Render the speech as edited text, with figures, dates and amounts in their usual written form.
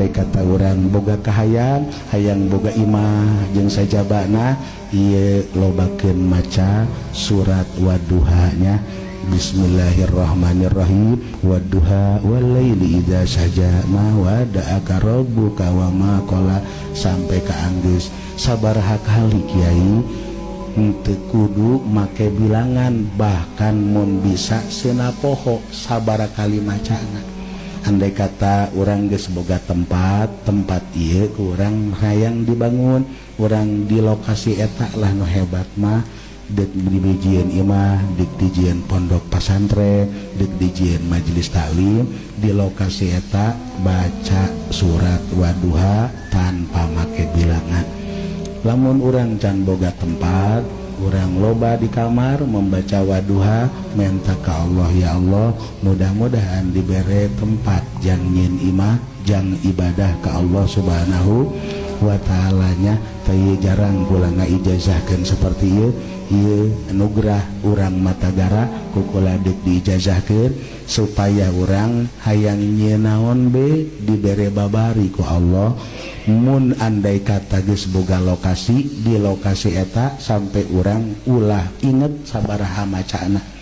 Kata urang boga kahayang, hayang boga imah jeung sajabana, ieu lobakeun maca surat Wadduha-nya. Bismillahirrahmanirrahim. Wadduha wal laili idza saja ma wada'aka rabbuka wa ma qala, sampai ka anggeus sabaraha kali kiai, henteu kudu make bilangan, bahkan mun bisa seuna poho sabaraha kali macana. Andai kata urang geus boga tempat, tempat ieu ku urang hayang dibangun, urang di lokasi eta lah. Nu hebat mah dek dijieun imah, dek dijieun pondok pasantren, dek dijieun majelis taklim, di lokasi eta baca surat Waduha tanpa make bilangan. Lamun urang can boga tempat, urang loba di kamar membaca Waduha, minta ke Allah, "Ya Allah, mudah-mudahan dibere tempat jang nyieun imah jang ibadah ke Allah Subhanahu wa ta'ala-nya." Tapi jarang kula ngaijazahkeun seperti ieu. Ieu anugerah urang matagara ku kula deuk diijazahkeun supaya urang hayang nyieun naon be dibere babari ku Allah. Mun andai kata geus boga lokasi, di lokasi eta sampai urang ulah inget sabaraha macana.